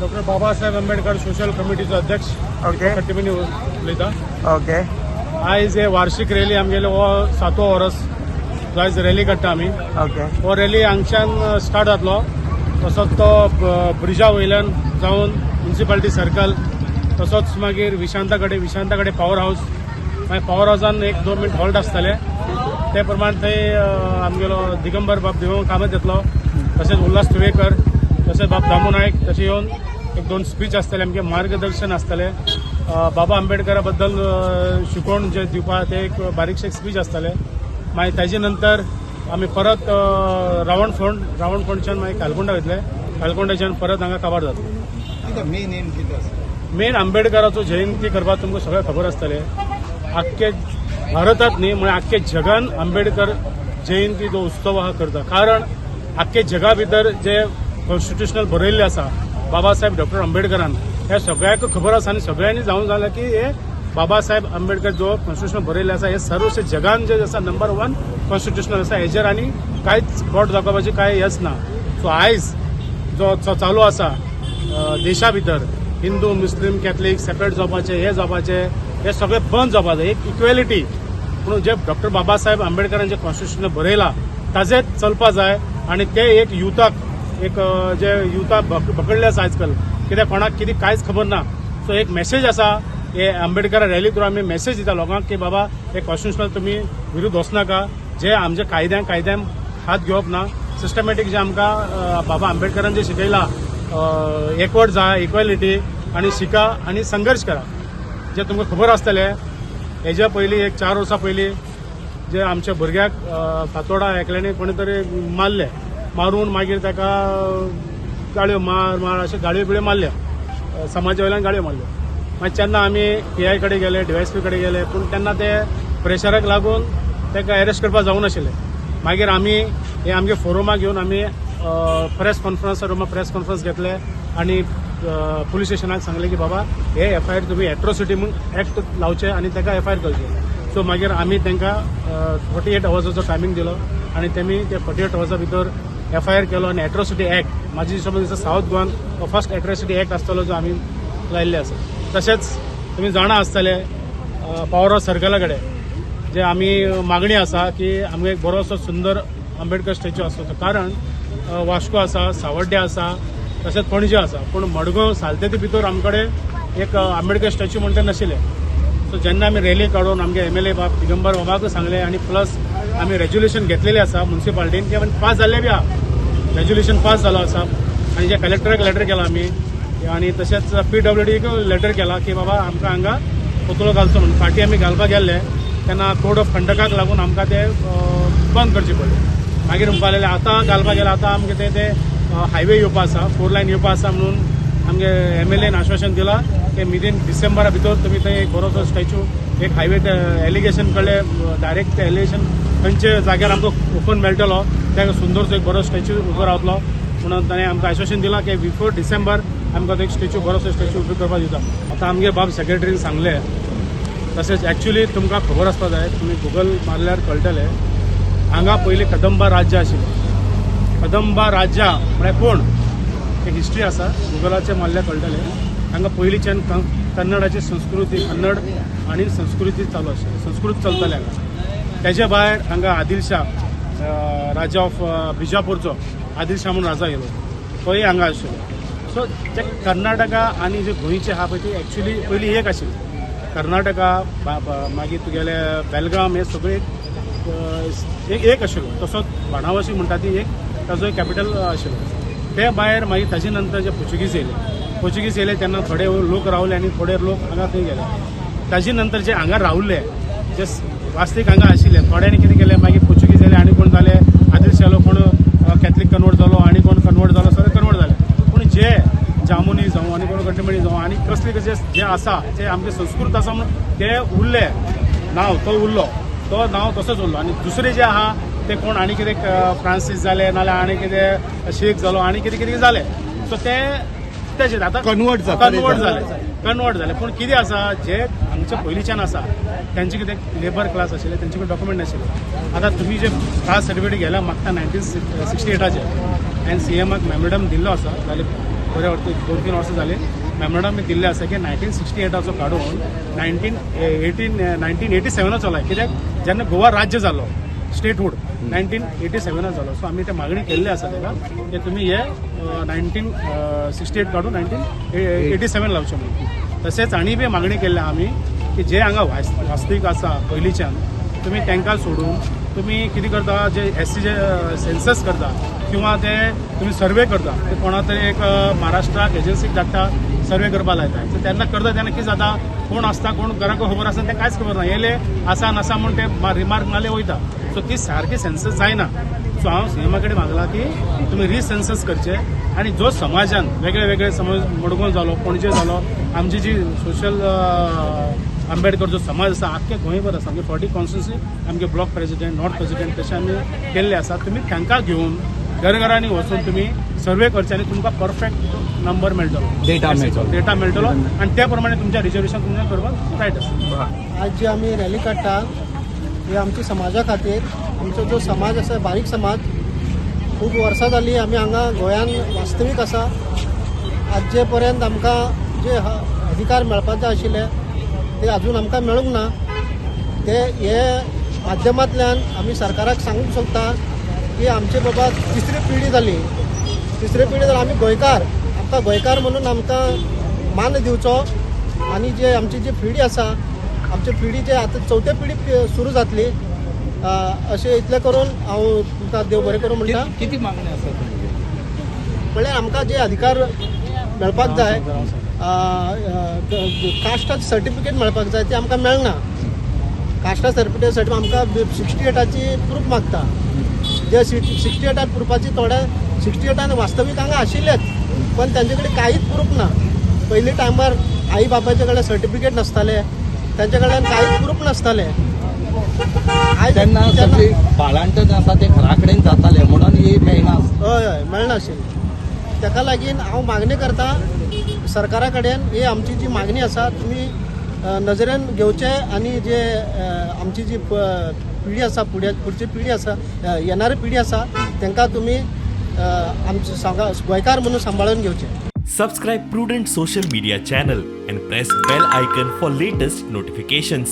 Doctor Babasaheb Ambedkar social कमिटीचो अध्यक्ष. Okay. कट्टीमिनी उलयता. Okay. आयज हे वार्षिक रॅली आमगेले हो सातवो वर्स जो आयज रॅली काडटा आमी. ओके. हो रॅली हांगच्यान स्टार्ट जातलो, तसोच तो ब्रिजा वयल्यान जावन म्युन्सिपाल्टी सर्कल, तसोच मागीर विशांता कडेन, विशांता कडेन पावर हावस, मागीर पावर हावसान एक 2 मिनट हॉल्ट आसतले. ते प्रमाण थंय आमगेलो दिगंबर बाब दिगंबर कामत येतलो, तशेंच उल्हास तुवेकर, तशेंच बाब दामू नायक, तशें येवन एक 2 स्पीच आसतले, आमगे मार्गदर्शन आसतलें, बाबा आंबेडकरा बद्दल शिकवण जे दिवपा ते एक बारीकशें स्पीच आसतलें. मागीर ताजे नंतर आमी परत रावण फोंड, रावण फोंडच्यान मागीर कालकोंडा वयतले, कालकोंडाच्यान परत हांगा काबार जातले. मेन एम कितें आसा? मेन आंबेडकराचो जयंती करपाक तुमकां सगळें खबर आसतलें. आख्खे भारतात न्ही म्हळ्यार आख्खे जगान आंबेडकर जयंती जो उत्सव आहा करता, कारण आख्खे जगा भितर जे कॉन्स्टिट्युशनल बरयल्लें आसा बाबासाहेब डॉक्टर आंबेडकरान, हे सगळ्याक खबर आसा आनी सगळ्यांनी जावन जालें की हे बाबासाहेब आंबेडकर जो कॉन्स्टिट्युशन बरयल्लें आसा हे सर्वश्रेष्ठ जगान जे आसा नंबर 1 कॉन्स्टिट्युशनल आसा, हेजेर आनी कांयच बोट दाखोवपाची कांय हेच ना. सो आयज जो चालू आसा देशा भितर हिंदू मुस्लीम कॅथलीक सेपरेट जावपाचे, हे जावपाचे, हे सगळे बंद जावपाक जाय, एक इक्वेलिटी म्हणून जे डॉक्टर बाबासाहेब आंबेडकरांचे कॉन्स्टिट्युशन बरयला ताजेच चलपा जाय. आनी ते एक युथाक एक जे युथाक पकडले आसा आजकाल, कित्याक कोणाक कितें कांयच खबर ना. सो एक मेसेज आसा, हे आंबेडकर रॅली थ्रू आमी मेसेज दिता लोकांक की बाबा हे कॉन्स्टिट्युशनल तुमी विरुद्ध वचनाका, जे आमच्या कायद्यान हात घेवप ना, सिस्टमॅटीक जे आमकां बाबा आंबेडकरान जे शिकयला एकवट जाय, इक्वेलिटी आनी शिका आनी संघर्श करा. जे तुमकां खबर आसतलें, हेज्या पयलीं एक 4 वर्सां पयलीं जे आमच्या भुरग्याक फातोडा एकल्याने कोणी तरी मारले, मारून मागीर ताका गाळयो मार मार अशे गाळयो बिळयो मारल्या, समाजा वयल्यान गाळयो मारल्यो. मागीर तेन्ना आमी पी I कडेन गेले, डीवायएसपी कडेन गेले, पूण तेन्ना ते प्रेशराक लागून ताका एरेस्ट करपाक जावं नाशिल्लें. मागीर आमी हे आमगे फोरुमाक घेवन आमी press conference Ruma press conference घेतले आनी पुलीस स्टेशनाक सांगलें की बाबा हे एफआयआर तुमी एट्रोसिटी म्हूण एक्ट लावचे आनी ताका एफआयआर करचे. सो मागीर आमी तांकां 48 अवर्साचो टायमींग दिलो आनी तेमी ते 48 अवर्सा भितर एफआयआर केलो आनी एट्रोसिटी एक्ट म्हाजी हिशोबान दिसता सावथ गोवान हो फर्स्ट एट्रोसिटी एक्ट आसतलो जो आमी लायिल्ले आसा. तशेंच तुमी जाणा आसतले पावर हावस सर्कला कडेन जे आमी मागणी आसा की आमकां एक बरोसो सुंदर आंबेडकर स्टॅच्यू आसचो, कारण वास्को आसा, सावड्डे आसा, तशेंच पणजे आसा, पूण मडगांव सालतेती भितर आमचे कडेन एक आंबेडकर स्टॅच्यू म्हणटा नाशिल्लें. सो जेन्ना आमी रॅली काडून आमगे एमएलए बाब दिगंबर बाबाक सांगलें आनी प्लस आमी रेजोल्युशन घेतलेलें आसा म्युन्सिपाल्टीन, ते पास जाल्लें बी आहा, रेजोल्युशन पास जालो आसा आनी जे कलेक्टराक लेटर केला आमी आनी तशेंच पीडब्ल्यूडीक लेटर केला की बाबा आमकां हांगा पुतळो घालचो म्हणून. फाटीं आमी घालपाक गेल्ले तेन्ना कोड ऑफ कंडक्टाक लागून आमकां ते बंद करचें पडलें. मागीर म्हणपाक लागले आतां घालपाक गेले, आतां आमकां ते ते हायवे येवपा आसा, 4 लायन येवपा आसा म्हणून आमगे एमएलएन आश्वासन दिलां की विदीन डिसेंबरा भितर तुमी थंय एक बरोसो स्टॅच्यू एक हायवे ते एलिगेशन कडले डायरेक्ट ते एलिगेशन खंयच्या जाग्यार आमकां ओपन मेळटलो त्या सुंदरसो एक बरो स्टॅच्यू उबो रावतलो म्हणून ताणें आमकां आश्वासन दिलां की बिफोर डिसेंबर आमकां तो एक स्टॅच्यू बरोसो स्टॅच्यू उबो करपाक दिता. आतां आमगे बाब सेक्रेटरीन सांगलें, तशेंच एक्चुली तुमकां खबर आसपा जाय, तुमी गुगल मारल्यार कळटलें, हांगा पयलीं कदंबा राज्य आशिल्लें. कदंबा राज्या म्हळ्यार कोण, एक हिस्ट्री आसा, गुगलाचेर मारल्यार कळटलें. हांगा पयलींच्यान कन्नडाची संस्कृती, कन्नड आनी संस्कृती चालू आशिल्ली, संस्कृत चलताले हांगा. तेज्या भायर हांगा आदिलशाह राजा ऑफ बिजापूरचो आदिलशाह म्हणून राजा येयलो, तोय हांगा आशिल्लो. सो ते कर्नाटका आनी जे गोंयचे आहा पळय ती एक्चुली पयलीं एक आशिल्ली. कर्नाटका मागीर तुगेले बेलगाम हे सगळे एक आशिल्लो. तसोच बाणावासी म्हणटा ती एक ताजो एक कॅपिटल आशिल्लो. ते भायर मागीर ताजे नंतर जे पोर्चुगीज येयले, पोर्चुगीज येयले तेन्ना थोडे लोक रावले आनी थोडे लोक हांगा थंय गेले. ताजे नंतर जे हांगा रावले जे वास्तवीक हांगा आशिल्ले थोड्यांनी कितें केलें, मागीर पोर्चुगीज येयले आनी कोण जाले आदिलशाह, कोण कॅथलीक कन्वर्ट जालो आनी कोण कन्वर्ट जालो, सगळे कन्वर्ट जाले. पूण जे जामुनी जावं आनी कोण कट्टेमणी जावं आनी कसले कसले जे आसा जे आमचे संस्कृत आसा म्हणून ते उरले, नांव तो उरलो, तो नांव तसोच उरलो. आनी दुसरे जे आहा ते कोण आनी कितें फ्रांसीस जाले नाल्यार आनी कितें शेख जालो आनी कितें कितें जाले. सो ते तेजेर आतां कन्वर्ट जाता. कन्वर्ट जाले, कन्वर्ट जाले. पूण कितें आसा जे हांगचे पयलींच्यान आसा तेंचे कितें लेबर क्लास आशिल्ले, तेंचे कडेन डॉक्युमेंट नाशिल्ले. आतां तुमी जे कास्ट सर्टिफिकेट गेल्या मागता 1968 एन सी एमाक मेमोरंडम दिल्लो आसा, जाल्यार बरे वर्स 2-3 वर्सां जालीं मेमोरंडम बी दिल्लें आसा की 1968चो काडून 1987चो लाय, कित्याक जेन्ना गोवा राज्य जालो, स्टेटहूड 1987 जालो. सो आमी ते मागणी केल्ली आसा ताका की तुमी हे 1968 काडून 1987 लावचे म्हणून. तशेंच आनी बी मागणी केल्ली आमी की जे हांगा वास्तवीक आसा पयलींच्यान, तुमी तांकां सोडून तुमी कितें करता, जे एस सी जे सेन्सस करता किंवा ते तुमी सर्वे करता, ते कोणा तरी एक महाराष्ट्राक एजन्सीक धाडटा, सर्वे करपा लायता. सो तेन्ना करता तेन्ना कितें जाता, कोण आसता कोण घराक खबर आसता तें कांयच खबर ना, येयले आसा नासा म्हूण ते रिमार्क मारले वयता. सो ती सारकी सेन्सस जायना. सो हांव सीएमा कडेन मागला की तुमी रिसेन्सस करचे आनी जो समाजान वेगळे वेगळे समाज, मडगांव जालो, पणजे जालो, आमची जी सोशल आंबेडकर जो समाज आसा आख्खे गोंयभर आसा, आमगे 40 कॉन्स्टिट्युन्सी, आमगे ब्लॉक प्रेसिडेंट, नॉर्थ प्रेसिडेंट तशें आमी केल्ले आसा. तुमी तांकां घेवन घरघरांनी वचून तुमी सर्वे करचे आनी तुमकां परफेक्ट नंबर मेळटलो. Data मेळटलो. डेटा मेळटलो आनी त्या प्रमाणे तुमच्या रिजर्वेशन तुमच्या करपाक रायट आसा. आज जी आमी रॅली काडटा ही आमची समाजा खातीर. आमचो जो समाज आसा, बारीक समाज, खूब वर्सां जालीं आमी हांगा गोंयान वास्तवीक आसा. आजचे पर्यंत आमकां जे अधिकार मेळपाक जाय आशिल्ले ते अजून आमकां मेळूंक ना. ते हे माध्यमांतल्यान आमी सरकाराक सांगूंक सोदता की आमचे बाबा तिसरी पिढी जाली, तिसरी पिढी जाली, आमी गोंयकार, आमकां गोंयकार म्हणून आमकां मान दिवचो. आनी जे आमची जी पिढी आसा, आमची पिढी जे आतां चवथे पिढी सुरू जातली, अशें इतलें करून हांव तुमकां देव बरें करूं म्हणटा. किती मागणी आसा तुमची? म्हणल्यार आमकां जे अधिकार मेळपाक जाय, कास्टाचें सर्टिफिकेट मेळपाक जाय, ते आमकां मेळना. कास्टा सर्टिफिकेट आमकां 68ची प्रूफ मागता. जे 68 प्रुफाची थोडे 68 वास्तवीक हांगा आशिल्लेच, पण तांचे कडेन कांयच प्रूफ ना. पयलीं टायमार आई बापायचे कडेन सर्टिफिकेट नासताले, तांचे कडेन कांयच प्रूफ नासताले. आयज तेन्ना सगळी बाळांटन आसा ते घरा कडेन जाताले म्हणून ही मेळना. हय हय, मेळनाशिल्लें. ताका लागून हांव मागणी करता सरकारा कडेन, ही आमची जी मागणी आसा तुमी नजरेन घेवचे आनी जे आमची जी पिढी आसा, फुडची पिढी आसा, येणारी पिढी आसा, तांकां तुमी आमचे गोंयकार म्हणून सांबाळून घेवचे. Subscribe Prudent Social Media channel and press bell icon for latest notifications.